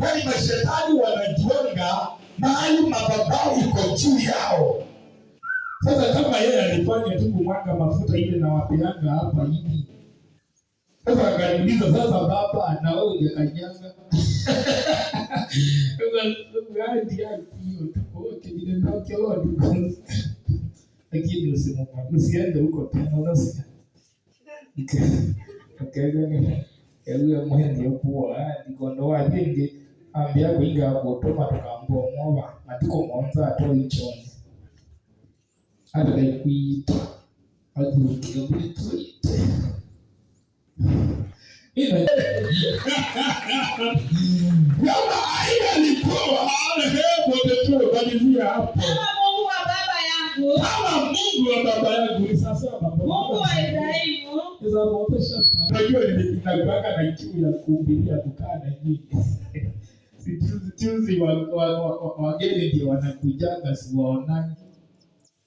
Kwani mashetani wanajuanga mahali madhabahu iko juu yao. Sasa kama yeye alifanya tu kumwaga mafuta ile na wapeanga hapa hivi. Sasa akaniuliza, sasa baba, na wewe ungekanyanga? Lakini usiende huko tena, unasikia? Ewe mwendi okuwa ndikondo wathingi ambia kuinga gutuma tukambua mwoba matuko monza ato ichoni hata ndaikuita athukie gwitwite. Kama aingalikuwa malizia hapo. Kama Mungu wa baba yangu, Kama Mungu wa baba yangu ni sasa baba. Mungu wa Ibrahimu, Unajua nilikuwanga na kiu ya kuhubiria kukaa na nyinyi. Si juzi juzi wageni ndio wanakujanga siwaonangi.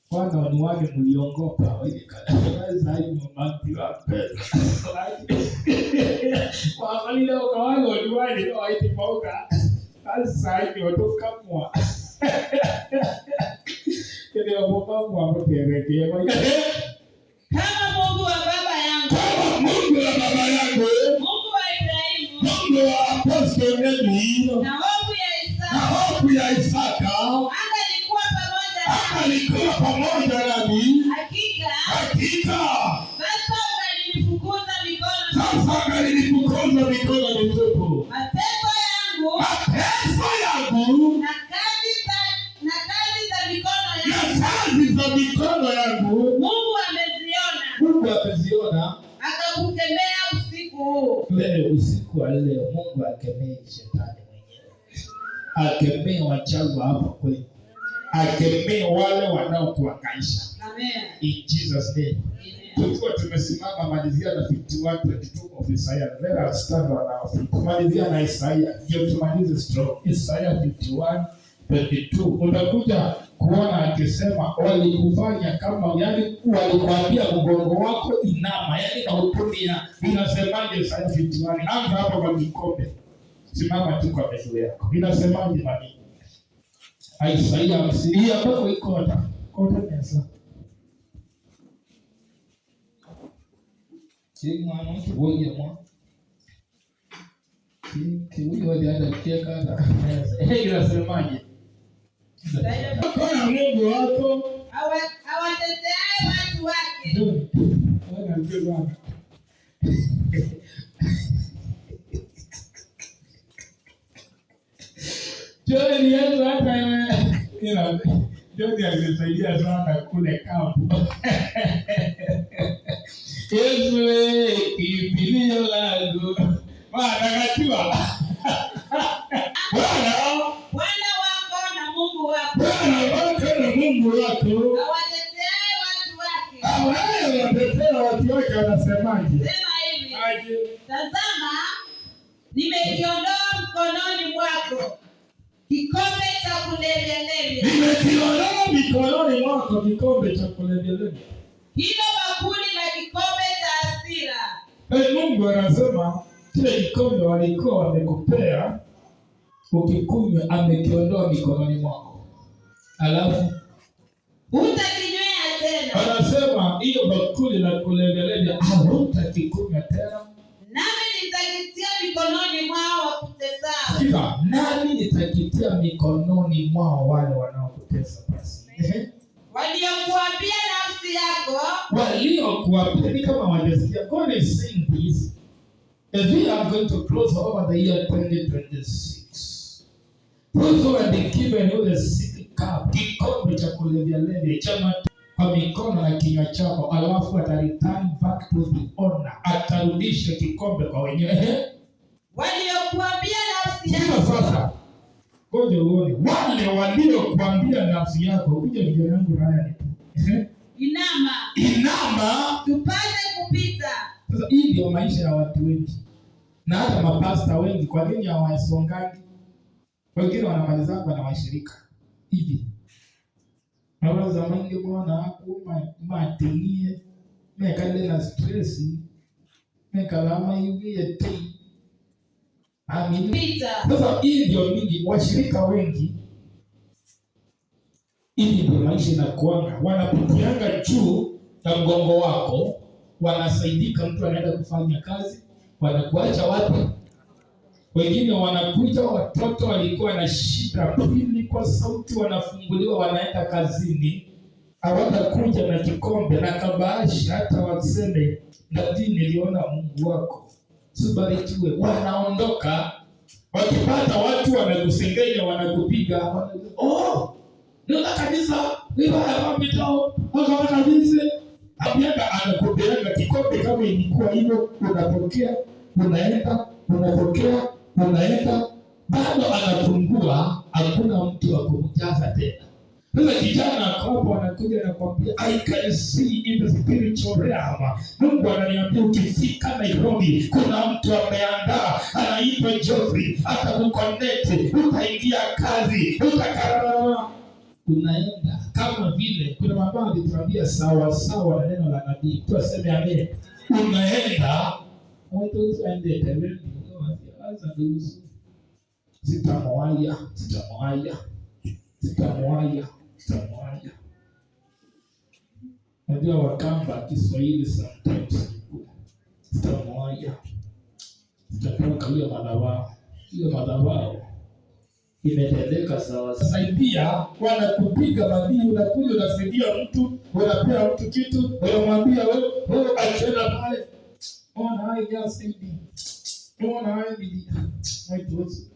Kwanza ni wale mliongopa wale kadhaa hivi mamanti wa pesa. Waangalia ukawale ni wale waiti pauka. Sasa hivi watokamwa. Kile wabokamwa mterekea. Kama Mungu wa baba yangu, Kama Mungu wa baba yangu, Mungu wa Ibrahimu, Mungu wa Apostle Eli na hofu ya na Isaka, hofu ya Isaka, angalikuwa pamoja nami. alikuwa pamoja nami. Hakika Hakika sasa ungalinifukuza mikono, sasa angalinifukuza mikono mitupu. Mateso yangu Mateso yangu na kazi za mikono na yangu, kazi za mikono yangu Mungu ameziona, Mungu ameziona. Akakukemea usiku huu. Leo usiku wa leo Mungu akemee shetani mwenyewe, akemee wachawi wa hapa kwenu, akemee wale wanaokuhangaisha. Amen. In Jesus' name. Amen. Tukiwa tumesimama, malizia na 51:22 of Isaiah. Let us stand on our feet. Tumalizia na Isaiah ndio tumalize strong. Isaiah 51:22. Utakuja kuona akisema walikufanya kama, yani walikwambia mgongo wako inama, yani kautumia. Inasemaje Isaiah 51? Anza hapo kwa kikombe. Simama tu kwa miguu yako. Inasemaje mami? Isaiah 50 hii ambapo iko hata kota meza. Mwana kiboye mwa. Kibuye walianda kieka hata meza. Inasemaje? Kwa Mungu wako Awateteaye watu wake. Bwana ndiye Bwana. John yetu hata ila John alisaidia sana kule kampu. Yesu we kimbilio langu. Bwana katiwa. Bwana Bwana wako na Mungu wako. Bwana wako na Mungu wako Awateteaye watu wake. ambaye watetea watu wake wanasemaje? Sema hivi. Aje. Tazama, nimekiondoa mkononi mwako kikombe cha kulevya-levya, Nimekiondoa mikononi mwako kikombe cha kulevya-levya. Hilo bakuli la kikombe cha hasira. Hey, Mungu anasema kile kikombe walikuwa wamekupea ukikunywa, amekiondoa mikononi mwako, alafu Hutakinywea tena, anasema hiyo bakuli la kulevya-levya hautakikunywa tena. Nami nitakitia mikononi mwao wakutesao. Sikiza, nami nitakitia mikononi mwao wale wanaokutesa. Basi ehe. Waliokuambia nafsi yako, Waliokuambia ni kama wajasikia. God is saying this as we are going to close over the year 2026. Those who have been given you the sick cup, kikombe cha kulevya levya cha kwa mikono na kinywa chako, alafu ata return back to the owner, atarudisha kikombe kwa wenyewe. Ehe. Waliokuambia nafsi Sikiza yako, sasa, ngoja uone wale waliokuambia nafsi yako, kuja kijana yangu Ryan tu. Ehe. Inama, Inama tupate kupita. Sasa hii ndio maisha ya watu wengi na hata mapasta wengi. Kwa nini hawasongangi? Wengine wanamalizanga na washirika hivi mawaza maingi bwana kuma matinie mekale na stress mekalama hivi eti. Amini. Pita. Sasa hii ndio mingi washirika wengi, hivi ndio maisha inakuanga, wanapitianga juu ya mgongo wako, wanasaidika. Mtu anaenda kufanya kazi, wanakuacha wapi? Wengine wanakuja, watoto walikuwa na shida pili kwa sauti, wanafunguliwa, wanaenda kazini, hawatakuja na kikombe na kabaashi, hata waseme nabii, niliona Mungu wako, sibarikiwe. Wanaondoka wakipata watu wanakusengenya, wanakupiga, oh, ndio kanisa wapitao kabisa apiaga anakupeaga kikombe kama ilikuwa hivyo, unapokea unaenda, unapokea unaenda, bado anapungua, hakuna mtu wa kumjaza tena. Sasa kijana hapo anakuja na kuambia I can see in the spiritual realm. Mungu ananiambia ukifika Nairobi kuna mtu ameandaa anaitwa Geoffrey, atakuconnect, utaingia kazi, utakarara. Unaenda kama vile kuna mama alituambia sawa sawa na neno la nabii. Tu aseme amen. Unaenda watu waende tembea sitamwaya, sitamwaya, sitamwaya, sitamwaya. Najua Wakamba Kiswahili sometimes sitamwaya, sitatoka hiyo madhabahu, hiyo madhabahu imetendeka sawa. Saidia, wanakupiga mabii, unakuja unasaidia mtu, unapea mtu kitu, unamwambia wewe wewe, achana pale, ona hai jasaidi, ona hai bidi haituwezi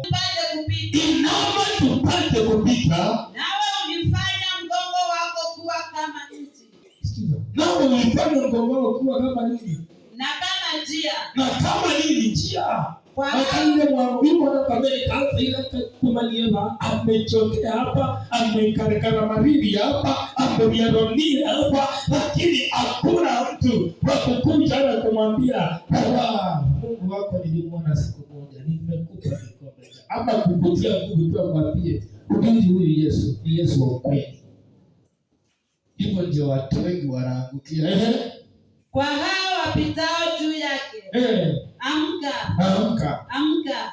Tupate kupita. Inama tupate kupita. Nawe ulifanya mgongo wako kuwa kama mti Sikiza. Nawe ulifanya mgongo wako kuwa kama nini? Na kama njia Na kama nini njia. Kwa Akande mwangu wana kamere kaza ila kumalieva amechokea hapa, amekarekana mariri hapa, amemiaronia hapa, lakini hakuna mtu wa kukuja na kumwambia baba, Mungu wako nilimwona siku moja, nimekupa kikombe cha ama kukutia nguvu tu amwambie ubiri huyu Yesu ni Yesu wa ukweli. Hivyo ndio watu wengi wanaangukia. Ehe, kwa hao wapitao juu yake. eh, Amka, amka. amka,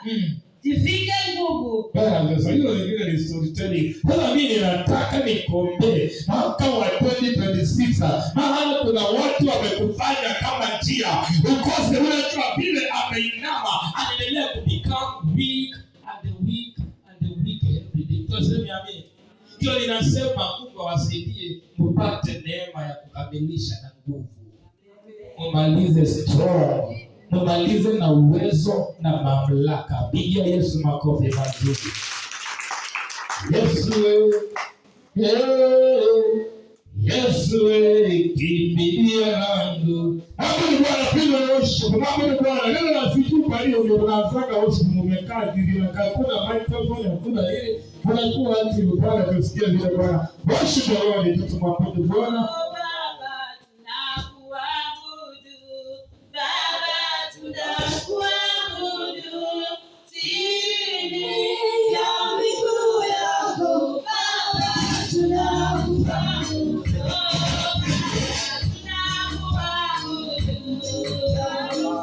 jivike nguvu. Bwana, sasa hiyo lingine ni storytelling. Sasa mimi ninataka nikuombee mwaka wa 2026, maana kuna watu wamekufanya kama njia ukose. Unajua vile ameinama, anaendelea ku become weak and weak and weak every day. Tuseme amen. Ndio ninasema Mungu awasaidie mpate neema ya kukamilisha na nguvu, mumalize strong, mumalize na uwezo na mamlaka. Pigia Yesu makofi mazuri. Yesu eh, Yesu kimbilio langu. Hapo ni Bwana piga worship. Hapo ni Bwana. Leo nafikiri kwa hiyo ndio tunaanzaga worship mmekaa hivi na hakuna microphone hakuna ile. Unakuwa ati Bwana tusikie vile Bwana. Worship the Lord, tumwabudu Bwana. Oh, Baba, tunakuabudu. Baba, tunakuabudu. Chini ya miguu yako. Baba, tunakuabudu. Baba, tunakuabudu.